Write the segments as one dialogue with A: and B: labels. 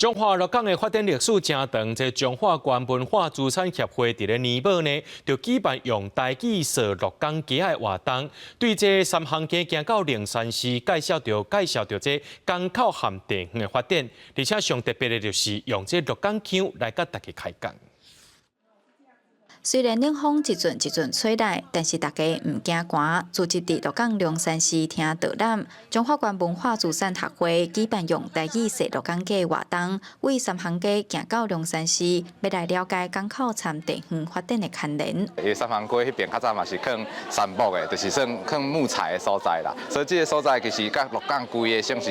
A: 彰化鹿港的發展歷史誠長，這彰化縣文化資產協會佇咧年尾呢，就舉辦用台語說鹿港街仔的活動，對這三行溪行到龍山寺，介紹著這港口和地方的發展，而且上特別的就是用這鹿港腔來佮大家開講。
B: 雖然冷風一陣一陣吹來，但是大家毋驚寒，聚集佇鹿港龍山寺聽導覽。彰化縣文化資產協會舉辦用台語說鹿港街活動，為三行溪行到龍山寺，欲來了解港口參地方發展的牽連。
C: 因為三行溪彼邊較早嘛是囥杉木的，就是算囥木材的所在啦。所以這个所在其實佮鹿港規个算是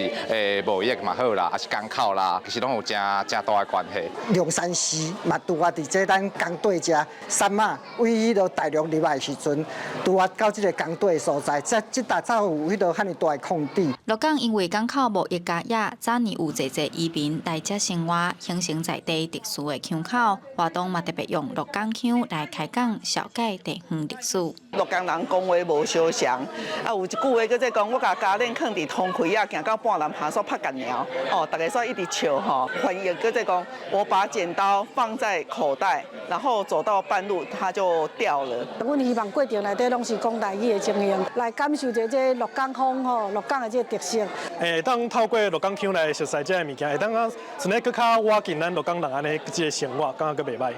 C: 貿易嘛好啦，抑是港口啦，其實攏有誠誠大的關係。
D: 龍山寺嘛，拄仔佇這咱江底遮。杉仔為彼落大陸入來的時陣，拄仔到這个江底的所在，這這搭才有彼落遐爾大的空地。
B: 鹿港因為港口貿易加業，早年有濟濟移民來遮生活，形成在地特殊的腔口。活動嘛特別用鹿港腔來開講，紹介地方歷史。
E: 鹿港人講話無相像，啊有一句話叫做講，我共鉸鏈囥佇通開仔，行到半南下煞拍結鳥。哦，大家煞一直笑吼，翻譯叫做講，我把剪刀放在口袋，然後走到半路，它就掉了。
F: 阮希望過程內底攏是講台語的情形，來感受著這鹿港風吼，鹿港的這個特色。
G: 會當透過鹿港腔來熟悉這个物件，會當講賰咧閣較倚近咱鹿港人按呢這个生活，感覺閣袂䆀。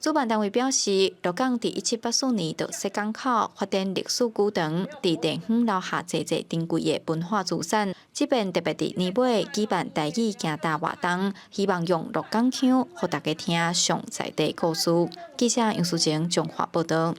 B: 主辦單位表示，鹿港佇1784年就設港口，發展歷史久長，佇地方留下濟濟珍貴的文化資產。這遍特別佇年尾舉辦台語行搭活動，希望用鹿港腔予大家聽上在地故事。記者楊淑晴彰化報導。